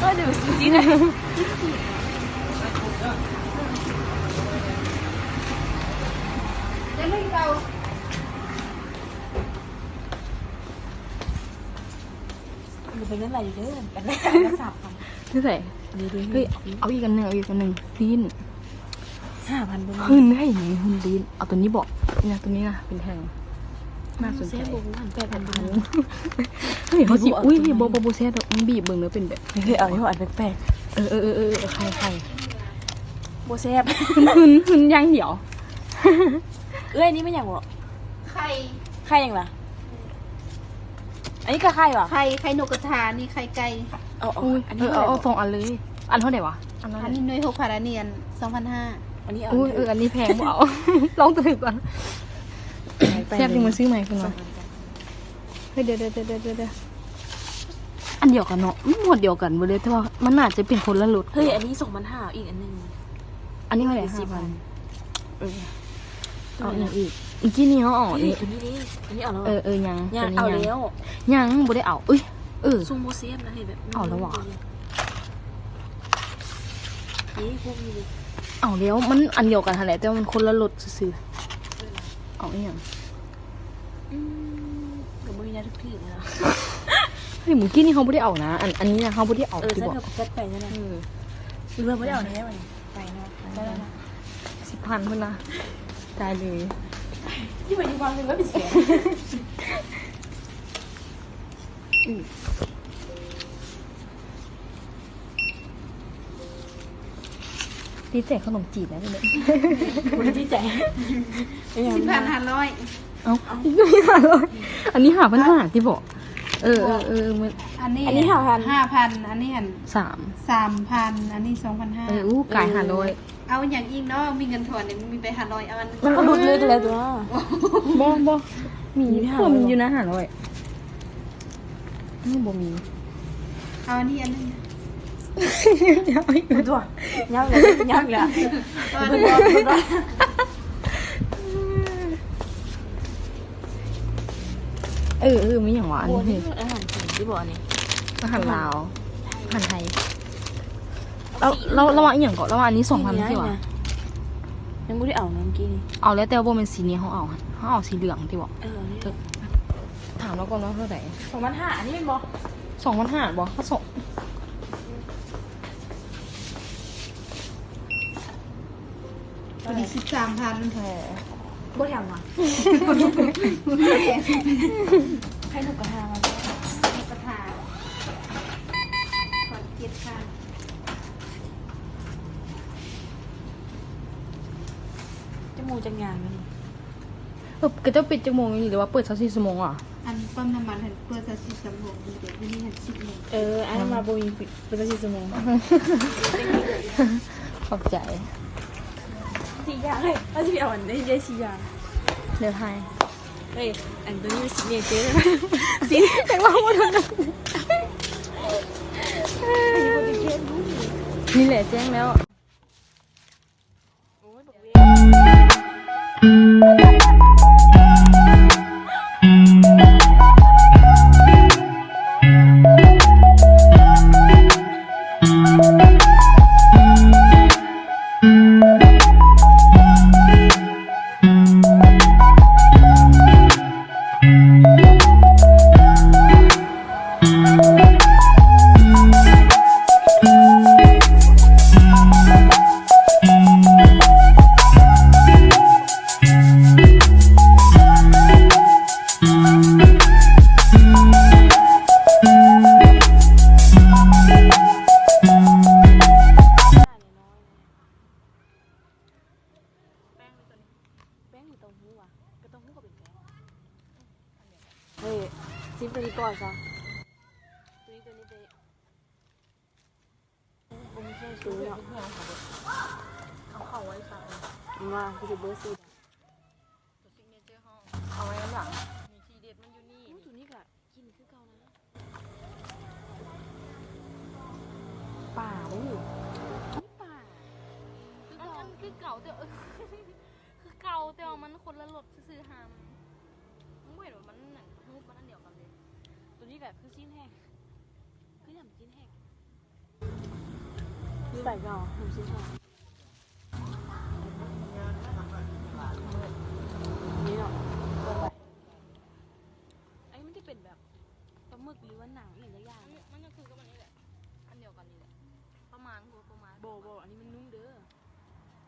ກໍດູຊິຊິນະ ເປັນເງິນຫຼາຍຢູ່ເດີ ອັນລະສາມພັນ ຢູ່ໃສ? ເຮີ້ຍ ເອົາອີກອັນໜຶ່ງ ເອົາອີກອັນໜຶ່ງ ຊີ້ນ ຫ້າພັນ ຫື່ນ ໃຫ້ຫຍັງຫື່ນລີ້ນ ເອົາໂຕນີ້ບໍ? ນີ້ນະ ໂຕນີ້ນະ ເປັນແທ່ງ ໜ້າສົນໃຈ ແປດພັນ ເຮີ້ຍ ເຮົາຊິ ອຸ້ຍ ບໍ່ ບໍ່ ບໍ່ແຊບດອກ ມັນບີບເບິ່ງເດີ ເປັນແບບ ເຮີ້ຍ ເອົາຢູ່ ອັນແປກໆ ເອີ ເອີ ເອີ ເອີ ໄຂ່ ໄຂ່ ບໍ່ແຊບ ຫື່ນ ຫື່ນ ຫື່ນຢ່າງດຽວ ເອື້ອຍ ນີ້ແມ່ນຫຍັງບໍ? ໄຂ່ ໄຂ່ຫຍັງລະ? ອັນນີ້ກໍໄຂ່ຫວາ? ໄຂ່ ໄຂ່ນົກກະທາ ນີ້ໄຂ່ໄກ່ ເອົາ ເອົາ ເອີ ອັນນີ້ເທົ່າໃດ? ເອົາສອງອັນເລີຍ ອັນເທົ່າໃດຫວາ? ອັນນັ້ນ ອັນນີ້ໜ່ວຍຫົກພັນ ອັນນີ້ອັນສອງພັນຫ້າ ອັນນີ້ເອົາ ອຸ້ຍ ເອີ ອັນນີ້ແພງ ບໍ່ເອົາ ລອງຖືກ່ອນ ແຊບຢູ່ ມາຊື້ໃໝ່ເພິ່ນວ່າ ເຮີ້ຍ ດຽວ ດຽວ ອັນດຽວກັນເນາະ ມັນໝວດດຽວກັນເບິດເລີຍ ແຕ່ວ່າມັນໜ້າຈະເປັນຄົນລະລົດ ເຮີ້ຍ ອັນນີ້ສອງພັນຫ້າ ອີກອັນໜຶ່ງ ອັນນີ້ເທົ່າໃດ? ຫ້າພັນ ເອີ ເອົາອີກ ອີກ ອີກ ເມື່ອກີ້ນີ້ເຮົາເອົາ ເຮີ້ຍ ອັນນີ້ ອັນນີ້ເດ້ ອັນນີ້ເອົາແລ້ວ ເອີ ເອີ ຍັງ ຍັງ ເອົາແລ້ວ ຍັງ ບໍ່ໄດ້ເອົາ ເອີ ເອີ ຊົງບໍ່ແຊບນະ ເຮັດແບບ ເອົາແລ້ວຫວາ? ເອີ ພວກນີ້ເດ້ ເອົາແລ້ວ ມັນອັນດຽວກັນຫັ້ນແຫຼະ ແຕ່ວ່າມັນຄົນລະລົດຊື່ໆ ເອີ ເອົາອີ່ຫຍັງ? ອືມ ກໍບໍ່ມີແນວຖືກໆນະ ເຮີ້ຍ ມື້ກີ້ນີ້ເຮົາບໍ່ໄດ້ເອົານະ ອັນ ອັນນີ້ນະ ເຮົາບໍ່ໄດ້ເອົາ ເອີ ທີ່ບອກ ຈັດໄປນັ້ນນະ ເອີ ຫຼືວ່າບໍ່ໄດ້ເອົາແທ້ ໄປເນາະ ໄປແລ້ວນະ ສິບພັນພຸ້ນນະ ຈ່າຍເລີຍ ຢູ່ໄປຢູ່ມາເງິນມັນເປັນແສນ ອືມ ຕິດໃຈຂະໜົມຈີນນະ ບໍ່ໄດ້ຕິດໃຈ ສິບພັນຫ້າຮ້ອຍ ເອົ້າ ອັນນີ້ຫ້າພັນຫ້າຕິບໍ? ເອີ ເອີ ເອີ ອັນນີ້ ອັນນີ້ຫ້າພັນ ຫ້າພັນ ອັນນີ້ຫັ້ນ ສາມ ສາມພັນ ອັນນີ້ສອງພັນຫ້າ ເອີ ອູ້ ກາຍຫ້າຮ້ອຍ ເອົາຫຍັງອີກເນາະ ມີເງິນທອນນີ້ ມີໄປຫ້າຮ້ອຍ ເອົາອັນ ມັນກໍຫຼຸດເລີຍແລ້ວຕົວະ ບໍ່ ບໍ່ ມີ ມີຫ້າຮ້ອຍ ມີຢູ່ນະ ຫ້າຮ້ອຍ ອືມ ບໍ່ມີ ເອົາອັນນີ້ອັນໜຶ່ງ ເອົາອີກຕົວະ ຍາວເລີຍ ຍາວເລີຍ ເອີ ເອີ ມີຫຍັງຫວາ? ອັນນີ້ ໂອ້ ນີ້ອາຫານຈີນຕິບໍອັນນີ້? ອາຫານລາວ ອາຫານໄທ ລາວ ລາວວ່າອີ່ຫຍັງເກາະ? ລາວວ່າອັນນີ້ສອງພັນ ນີ້ຫວາ? ຍັງບໍ່ໄດ້ເອົານະ ເມື່ອກີ້ນີ້ ເອົາແລ້ວ ແຕ່ວ່າບໍ່ແມ່ນສີນີ້ ເຮົາເອົາ ເຮົາເອົາສີເຫຼືອງຕິບໍ? ເອີ ເອີ ຖາມລາວກ່ອນວ່າເທົ່າໃດ? ສອງພັນຫ້າ ອັນນີ້ແມ່ນບໍ່? ສອງພັນຫ້າບໍ? ເຮົາສອງ ພໍດີສິບສາມພັນ ເອີ ບໍ່ແຖມຫວາ? ໃຫ້ນົກກະທາມາ ນົກກະທາ ຂໍເຈັດພັນ ຈັກໂມງຈັກຍາມນີ້? ເອີ ເຂົາເຈົ້າປິດຈັກໂມງນີ້ ຫຼືວ່າເປີດຊາວສີ່ຊົ່ວໂມງຫວາ? ອັນປ້ຳນ້ຳມັນຫັ້ນເປີດຊາວສີ່ຊົ່ວໂມງ ດຽວນີ້ຫັ້ນສິບໂມງ ເອີ ອັນນັ້ນວ່າບໍ່ມີປິດ ເປີດຊາວສີ່ຊົ່ວໂມງ ຂອບໃຈ ສີ່ຢ່າງເລີຍ ເອົາຊິເອົາອັນໃດໄດ້ສີ່ຢ່າງ ເດີ ໄທ ເອີຍ ອັນໂຕນີ້ຊິເນເຈີ ຊິ ແຕ່ວ່າບໍ່ທັນ ນີ້ແຫຼະແຈ້ງແລ້ວ.ແປ້ງ ແປ້ງ ຫຼື ເຕົ້າຫູ້ຫວາ? ກໍເຕົ້າຫູ້ກໍເປັນແປ້ງ ເອີ ຊິມໂຕນີ້ກ່ອນຊະ ໂຕນີ້ ໂຕນີ້ເປັນ ບໍ່ມີໃຜຊື້ດອກ ເອົາເຂົ້າໄວ້ຊະ ວ່າຄືເບີສີ່ ໂຕຊິກເນເຈີເຮົາ ເອົາໄວ້ນຳຫຼັງ ນີ້ ທີເດັດມັນຢູ່ນີ້ ໂອ້ ໂຕນີ້ກະ ກິນຄືເກົ່ານະ ປາບໍ່? ນີ້ປາ ຄືເກົ່າ ມັນຄືເກົ່າ ແຕ່ ຄືເກົ່າ ແຕ່ວ່າມັນຄົນລະລົດຊື່ໆ ຫາ ມຶງບໍ່ເຫັນວ່າມັນ ໜັງ ຮູບມັນອັນດຽວກັນເລີຍ ໂຕນີ້ກະຄືຊີ້ນແຫ້ງ ຄືຫຍັງ ຊີ້ນແຫ້ງ. ໃສ່ເຂົ້າ ນ້ຳຊີ້ນທອດ ນີ້ເນາະ. ອັນນີ້ມັນຈະເປັນແບບປາໝຶກ ຫຼືວ່າໜັງອີ່ຫຍັງຈັກຢ່າງ. ມັນ ມັນຈະຄືກັບອັນນີ້ແຫຼະ ອັນດຽວກັນນີ້ແຫຼະ ປະມານ ປະມານ. ບໍ່ ບໍ່ ອັນນີ້ມັນນຸ້ມເດີ.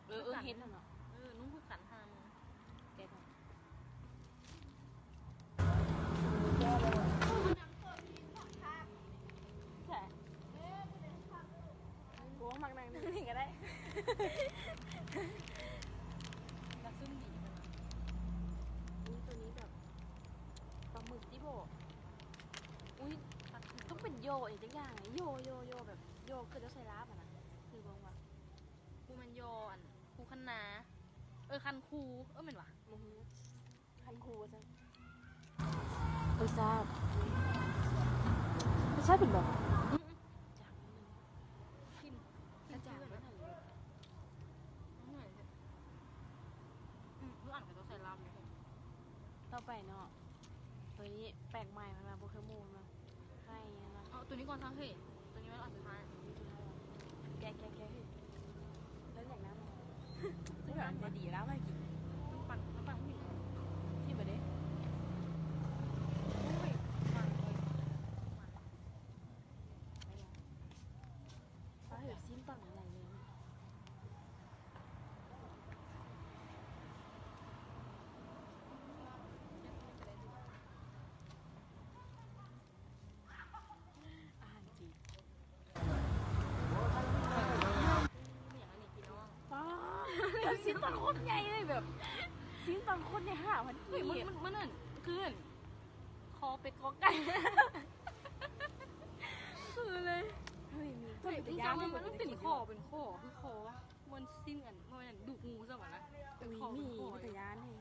ເອີ ເອີ ຄືກັນ ເຮັດຫັ້ນເນາະ. ເອີ ນຸ້ມຄືກັນ ຫາແກະກ່ອນ. ໂອ້ ມັກນັ່ງນີ້ກໍໄດ້ ນັກຊຶ້ມດີ. ອຸ້ຍ ໂຕນີ້ແບບປາໝຶກຕິບໍ? ອຸ້ຍ ຕ້ອງເປັນຍໍອີ່ຫຍັງຈັກຢ່າງ ຍໍ ຍໍ ຍໍ ແບບຍໍເກີດເຈົ້າໃສ່ລາບຫັ້ນນະ ຄືເບິ່ງວ່າ ບໍ່ແມ່ນຍໍ ອັນ ຄູຄັນນາ ເອີ ຄັນຄູ ເອີ ແມ່ນຫວາ? ບໍ່ຮູ້ ຄັນຄູວ່າຊັ້ນ. ເອີ ແຊບ ລົດຊາດເປັນແບບ ອືມ ຈາກ ກິນ ກິນຈາກ ອືມ ຄືອັນເຂົາເຈົ້າໃສ່ລາບຢູ່. ຕໍ່ໄປເນາະ ໂຕນີ້ແປກໃໝ່ ເພິ່ນວ່າບໍ່ເຄີຍໝູ່ ເພິ່ນວ່າ ໄຂ່ ເອົາໂຕນີ້ກ່ອນຊະເຮີ້ຍ ໂຕນີ້ມັນອັນສຸດທ້າຍ. ແກະ ແກະ ແກະ ເຮີ້ຍ ເລີ່ມຢາກນຳ ເອີ ອັນນີ້ດີລະ ເອົາມາໃຫ້ກິນ. ມັນປັ່ນ ມັນປັ່ນ ຖິ້ມໄປເດ້. ໂອ້ຍ ມັນເລີຍ ປາເຮີ້ຍ ຊີ້ນປັ້ງໃຫຍ່ເລີຍ. ອາຫານຈີນ ມີຫຍັງອັນນີ້ພີ່ນ້ອງ? ປາດ ຊີ້ນຕັນໂຄດໃຫຍ່ເລີຍ ແບບຊີ້ນຕັນໂຄດໃຫຍ່ ຫ້າພັນກີບ. ເຮີ້ຍ ມັນ ມັນ ມັນນັ້ນຄື ຄໍເປັດ ຄໍໄກ່ ຄືເລີຍ. ເຮີ້ຍ ມີ ເຮີ້ຍ ມັນເປັນຂໍ້ ເປັນຂໍ້ ຄືຄໍ ມັນຊີ້ນອັນ ບໍ່ແມ່ນດູກງູຊ້ຳຫັ້ນນະ. ເປັນຂໍ້ ເປັນຂໍ້ ເປັນຕາຢ້ານແຮງ.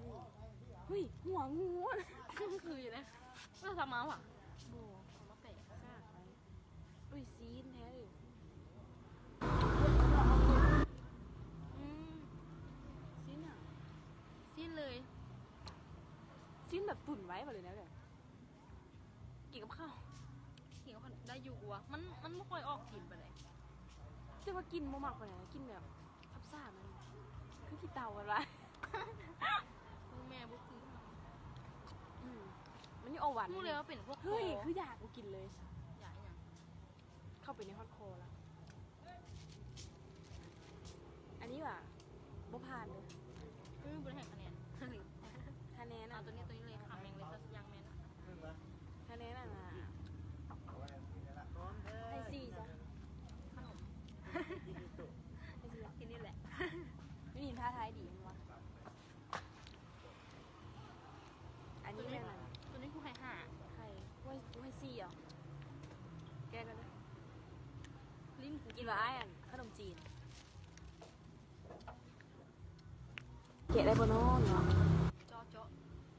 ເຮີ້ຍ ຫົວງູ ຄືຢູ່ນະ. ເອີ ສັບມາຫວາ? ບໍ່ ເອົາມາແປະ ຊາກໄວ້. ອຸ້ຍ ຊີ້ນແທ້ເອີຍ. ອືມ ຊີ້ນຫຍັງ? ຊີ້ນເລີຍ. ຊີ້ນແບບຕຸນໄວ້ບໍ ຫຼືແນວໃດ? ກິນກັບເຂົ້າ ກິນກັບເຂົ້າໄດ້ຢູ່ກວ່າ. ມັນ ມັນບໍ່ຄ່ອຍອອກກິ່ນປານໃດ ແຕ່ວ່າກິນບໍ່ມັກປານໃດ ກິນແບບ ທັບສານ ມັນຄືຂີ້ເຕົ່າຫັ້ນລະ. ແມ່ບໍ່ຄື ອືມ ມັນມີອອກຫວານ. ຮູ້ເລີຍວ່າເປັນພວກຄໍ. ເຮີ້ຍ ຄືຢາກບໍ່ກິນເລີຍ. ຢາກອີ່ຫຍັງ? ເຂົ້າໄປໃນຮອດຄໍລະ. ອັນນີ້ຫວາ? ບໍ່ຜ່ານເດີ. ອືມ ບໍ່ໄດ້ໃຫ້ຄະແນນ. ຄະແນນ ເອົາ ອັນ ຕົວນີ້ ຕົວນີ້ເລີຍ ຂ້າມແມ່ງເລີຍ ຊາວຊິຍ່າງແມ່ນ. ຄະແນນອັນນ່າ ໃຫ້ສີ່ຊະ. ຂະໜົມ ໃຫ້ສີ່ ກິນນີ້ແຫຼະ. ນີ້ທ້າທາຍດີແມ່ນບໍ່? ອັນນີ້ແມ່ນ ຕົວນີ້ ຕົວນີ້ກູໃຫ້ຫ້າ. ໃຄ ກູໃຫ້ ກູໃຫ້ສີ່ເອົາ. ແກະກັນເດີ. ລິ້ນກູກິນວ່າອ້າຍ ອັນ ຂະໜົມຈີນ. ແກະໄດ້ບໍ່ນໍເນາະ? ເຈາະ ເຈາະ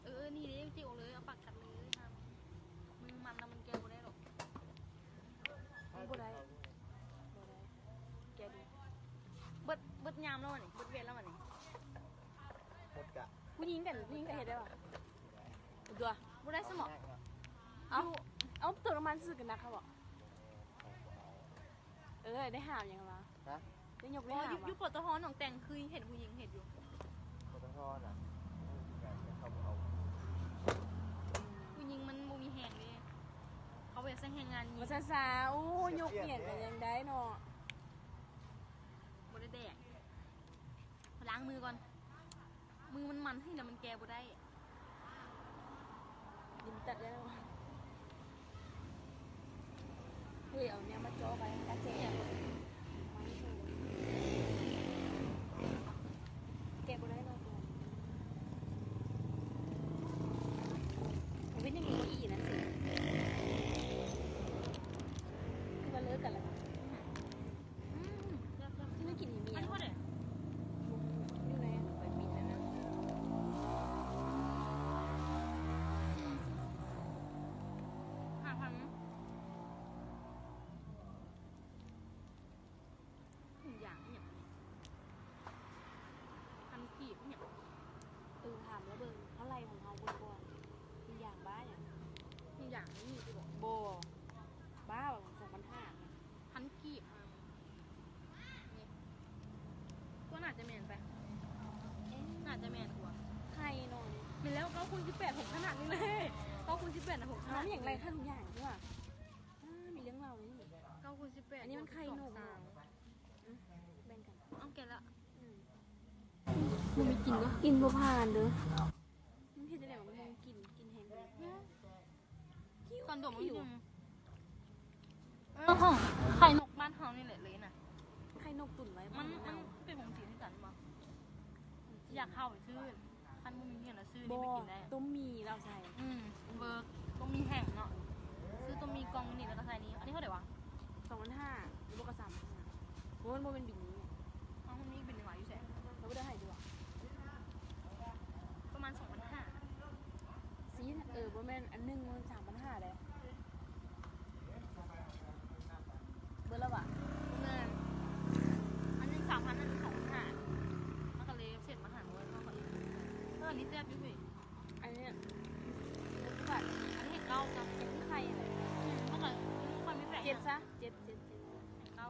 ເອີ ນີ້ເດ້ ຈິ້ວເລີຍ ເອົາປາກກັດເລີຍ. ຫາ ມືມັນນະ ມັນແກະບໍ່ໄດ້ດອກ. ມັນບໍ່ໄດ້ ບໍ່ໄດ້. ແກະດູ. ເບິດ ເບິດຍາມແລ້ວຫວານີ້? ເບິດວຽກແລ້ວຫວານີ້? ໝົດກະ ຜູ້ຍິງກັນ ຜູ້ຍິງກະເຮັດໄດ້ຫວາ? ຕົວ ບໍ່ໄດ້ຊະເໝາະ. ເອົາ ເອົາ ເຕີມນ້ຳມັນຊື່ກັນໜັກຄັກບໍ່? ເອີ ໄດ້ຫາມຫຍັງຫວາ? ຮະ? ໄດ້ຍົກໄດ້ຫາມຫວາ? ຢູ່ ຢູ່ ປຕທ ໜອງແຕ່ງ ຄືເຫັນຜູ້ຍິງເຮັດຢູ່ ປຕທ ນະ. ຜູ້ຍິງມັນບໍ່ມີແຮງເດ້ ເຂົາບໍ່ຢາກໃຊ້ແຮງງານຍິງ. ວ່າຊັ້ນຊະ. ໂອ້ ຍົກຫຍັງກະຍັງໄດ້ເນາະ. ບໍ່ໄດ້ແດກ. ໄປລ້າງມືກ່ອນ ມືມັນມັນ ເຮີ້ຍ ແລ້ວມັນແກະບໍ່ໄດ້. ດິນຕັດໄດ້ແລ້ວ. ເຮີ້ຍ ເອົາແນວມາເຈາະໄວ້ ມັນກະແຈະ. ແກະບໍ່ໄດ້ເນາະ. ເປັນຫຍັງບໍ່ອີ່ນັ້ນຊິ ຄືວ່າເລີກກັນແລ້ວ. ອືມ ແຊບໆ. ຊື້ກິນໃຫ້ເມຍ. ອັນນີ້ເທົ່າໃດ? ບໍ່ຮູ້ ຢູ່ໃນໃບບິນນັ້ນນະ. ຫ້າພັນ. ຖົງຢາງອີ່ຫຍັງ? ພັນກີບອີ່ຫຍັງ? ເອີ ຖາມລະເບິ່ງ ເທົ່າໃດຂອງເຮົາເບິ່ງກ່ອນ. ຖົງຢາງບ້າຫຍັງ? ຖົງຢາງນີ້ຕິບໍ? ບໍ່ ບ້າຫວາ ສອງພັນຫ້າ. ພັນກີບ. ແປດ ຫົກຂະໜາດນີ້ເລີຍ. ເກົ້າຄູນສິບແປດນະ ຫົກຂະໜາດ. ເອົາ ມີຫຍັງຫຼາຍຄັກທຸກຢ່າງນີ້ຫວ່າ. ອາ ມີເລື່ອງລາວນີ້. ເກົ້າຄູນສິບແປດ. ອັນນີ້ມັນໄຂ່ນົກ. ສອງສາມ. ອືມ ແບ່ງກັນ. ເອົາ ແກະລະ. ອືມ ບໍ່ມີກິ່ນເດີ. ກິ່ນບໍ່ຜ່ານເດີ. ມັນເຮັດຈັ່ງໃດວະ? ມັນບໍ່ກິ່ນ ກິ່ນແຮງເລີຍ. ອືມ ຄວັນດົມມັນຢູ່. ເອີ ຂອງໄຂ່ນົກບ້ານເຮົານີ້ແຫຼະເລີຍນະ. ໄຂ່ນົກຕຸ່ນໄວ້. ມັນ ມັນເປັນຂອງຈີນຄືກັນບໍ່? ຢາກເຂົ້າໄປຊື້ ຄັນບໍ່ມີເງິນລະຊື້ນີ້ໄປກິນໄດ້. ຕົ້ມໝີ່ລາວໃສ່. ອືມ ເວີກ ຕົ້ມໝີ່ແຫ້ງເນາະ. ຊື້ຕົ້ມໝີ່ກ່ອງນີ້ ແລ້ວກໍໃສ່ນີ້. ອັນນີ້ເທົ່າໃດວະ? ສອງພັນຫ້າ ຫຼືບໍ່ກໍສາມພັນຫ້າ. ໂອ້ ມັນບໍ່ແມ່ນບິນນີ້. ເອົ້າ ມັນມີອີກບິນໜຶ່ງຫວາ ຢູ່ໃສ? ລາວບໍ່ໄດ້ໃຫ້ຕິຫວາ? ປະມານສອງພັນຫ້າ. ຊີ້ນ ເອີ ບໍ່ແມ່ນ ອັນໜຶ່ງມັນສາມພັນຫ້າເດ້. ເບິດແລ້ວຫວາ? ບໍ່ແມ່ນ ອັນໜຶ່ງສາມພັນ ອັນໜຶ່ງສອງພັນຫ້າ. ມັນກໍເລີຍເສັດມາຫາເຮົາ ເຮົາກໍເລີຍ ເອີ ອັນນີ້ແຊບຢູ່ເວີຍ. ອັນນີ້ ອັນນີ້ເກົ້າກັບເຈັດ ຄືໄຂ່ຫັ້ນແຫຼະ. ອືມ ມັນກໍ ມັນກໍມີແປດ. ເຈັດຊະ ເຈັດ ເຈັດ ເຈັດ ເກົ້າ.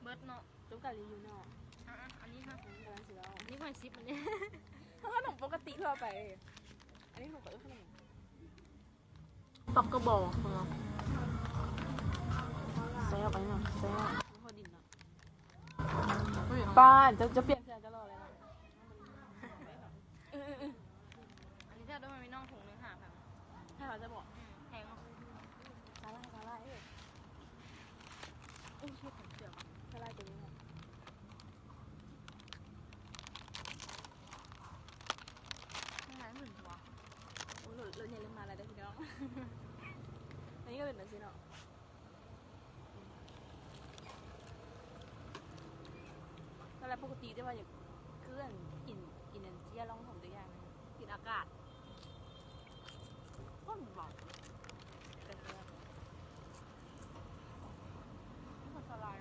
ເບິດເນາະ. ຈົບການຣີວິວເນາະ. ອ່າ ອັນນີ້ເຮົາ ອືມ ກຳລັງຊິເວົ້າ ນີ້ຂ້ອຍສິບອັນນີ້ ເຮົາຂະໜົມປົກກະຕິທົ່ວໄປ. ອັນນີ້ເຂົາເອີ້ນຂະໜົມ ປັກກະບອກເນາະ. ແຊບ ອັນນີ້ນະ ແຊບ. ພໍດິນເນາະ. ປ້າ ເຈົ້າ ເຈົ້າປ່ຽນເສື້ອ ເຈົ້າຫຼໍ່ແລ້ວເນາະ. ເອີ ເອີ ເອີ. ອັນນີ້ແຊບເດີ ມັນມີນ້ອງ ຖົງໜຶ່ງຫ້າພັນ. ຫ້າພັນ ເຈົ້າບອກ. ອືມ ແພງເນາະ. ສາຫຼ່າຍ ສາຫຼ່າຍ ເອີ ເອີ ເຊື່ອ ເຊື່ອ ສາຫຼ່າຍຕົວນີ້ເນາະ. ມັນຫຼາຍໝື່ນກວ່າ. ໂອ້ ລົດ ລົດໃຫຍ່ເລີ່ມມາແລ້ວເດີພີ່ນ້ອງ. ອັນນີ້ກໍເປັນແບບຊີ້ເນາະ. ຕອນແລກປົກກະຕິແຕ່ວ່າຢາກ ຄືອັນ ກິນ ກິນອັນເຈ້ຍລ່ອງຫົນຕົວຢ່າງ ກິນອາກາດ ຄົນບອກ ແຕ່ແຊບ ມັນກໍສະຫຼາຍ.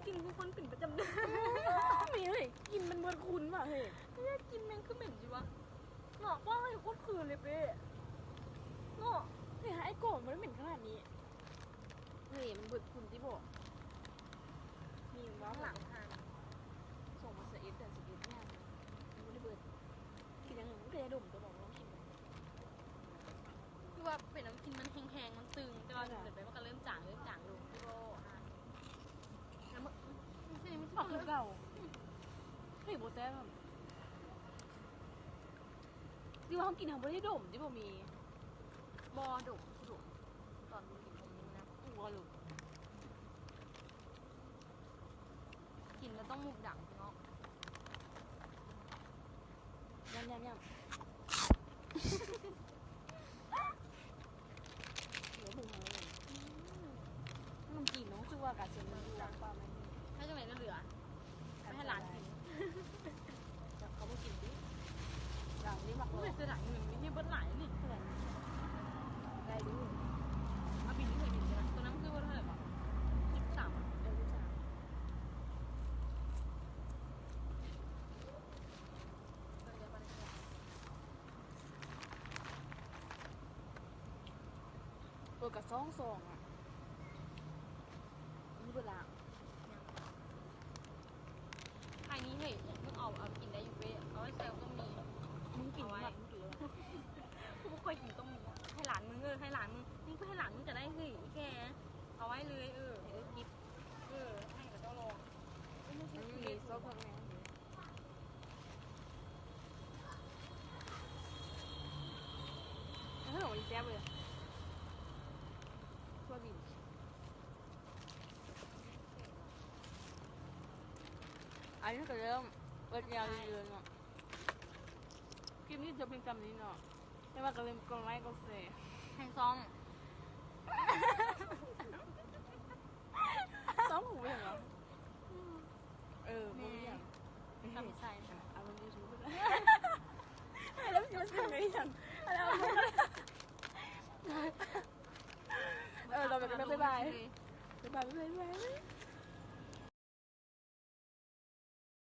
ກິນຄືຄົນເປັນປະຈຳເດືອນ. ມີເຮີ້ຍ ກິນມັນເບິດຄຸນວ່າເຮີ້ຍ. ກິນແມ່ງຄືເໝັນຢູ່ວະເນາະ. ວ້າຍ ໂຄດຄືນເລີຍເປ້ເນາະ. ເຮີ້ຍ ໄອ້ໂກ ມັນບໍ່ໄດ້ເໝັນຂະໜາດນີ້. ເຮີ້ຍ ມັນເບິດຄຸນຕິບໍ? ມີຫວາ? ຫຼັງຫັ້ນ ສອງພັນຊາວເອັດ ເດືອນສິບເອັດ ຫຍັງ ມັນບໍ່ໄດ້ເບິດ. ກິນຫຍັງ? ມັນກໍຢາດົມຕົວະ ລອງກິນເບິ່ງ. ຄືວ່າເປັນແນວກິນມັນແຮງໆ ມັນຕຶງ ແຕ່ວ່າ ເອີ ດົນໆໄປມັນກໍເລີ່ມຈາງ ເລີ່ມຈາງລົງ ຄືບໍ່ ອາ ແລ້ວມັນ ມັນຄືເກົ່າ. ເຮີ້ຍ ບໍ່ແຊບ. ຫຼືວ່າເຮົາກິນເຮົາບໍ່ໄດ້ດົມຕິບໍ່ມີ? ບໍ່ດົມ ບໍ່ດົມ ຕອນກິນບໍ່ມີນະ ບໍ່ດົມ. ກິນແລ້ວຕ້ອງມຸບດັງເນາະ. ຍຳໆໆ ເຫຼືອເບິ່ງເຮົາເລີຍ. ອືມ ຂະໜົມຈີນເນາະ ຮູ້ສຶກວ່າການເຊີນມັນຢູ່ຫວ່າງປ່າໄມ້. ໃຫ້ຈັ່ງໃດກໍເຫຼືອ ໄປໃຫ້ຫຼານກິນ. ເຂົາບໍ່ກິນຕິ? ຫຼານນີ້ມັກລອງ. ເສຍດາຍເງິນ ມີເບິດຫຼາຍນີ້. ເທົ່າໃດ? ໄດ້ຢູ່. ເອົາບິນນີ້ໃສ່ບິນກໍໄດ້. ຕົວນັ້ນຄືວ່າເທົ່າໃດຫວາ? ສິບສາມ ເອີ ສິບສາມ. ເປີດກະຊອງສອງອະ. ອັນນີ້ເບິດລະ. ໄຂ່ນີ້ເຮີ້ຍ ມຶງເອົາ ເອົາກິນໄດ້ຢູ່ເວີຍ ເອົາໄວ້ໃສ່ຕົ້ມໝີ່. ມຶງກິນ ເອົາໄວ້ ມັກກິນ. ກູບໍ່ຄ່ອຍກິນຕົ້ມໝີ່. ໃຫ້ຫຼານມຶງ ເອີ ໃຫ້ຫຼານມຶງ. ມຶງໄປໃຫ້ຫຼານມຶງກໍໄດ້ເຮີ້ຍ ອີແກ່. ເອົາໄວ້ເລີຍ ເອີ ໃຫ້ເອີກິບ ເອີ ໃຫ້ເຂົາເຈົ້າລອງ. ອັນນີ້ມີຊອສຜັກແໜງ. ເອີ ໂຫ ນີ້ແຊບເວີຍ ຖົ່ວບິນ. ອັນນີ້ກໍເລີ່ມເບິດແນວຢູ່ເນາະ. ຄລິບນີ້ຈະເປັນສ່ຳນີ້ເນາະ ແຕ່ວ່າກໍເລີ່ມກົດໄລກົດແຊໃຫ້ຊ່ອງ ຊ່ອງຫູຫຍັງຫວາ? ເອີ ບໍ່ມີຫຍັງ ທຳໃສ່ ເອົາລົງຢູທູບ ແລ້ວຊິມາເປັນຫຍັງ? ເອີ ລາໄປກ່ອນເດີ ບາຍບາຍ ບາຍບາຍ ບາຍບາຍ.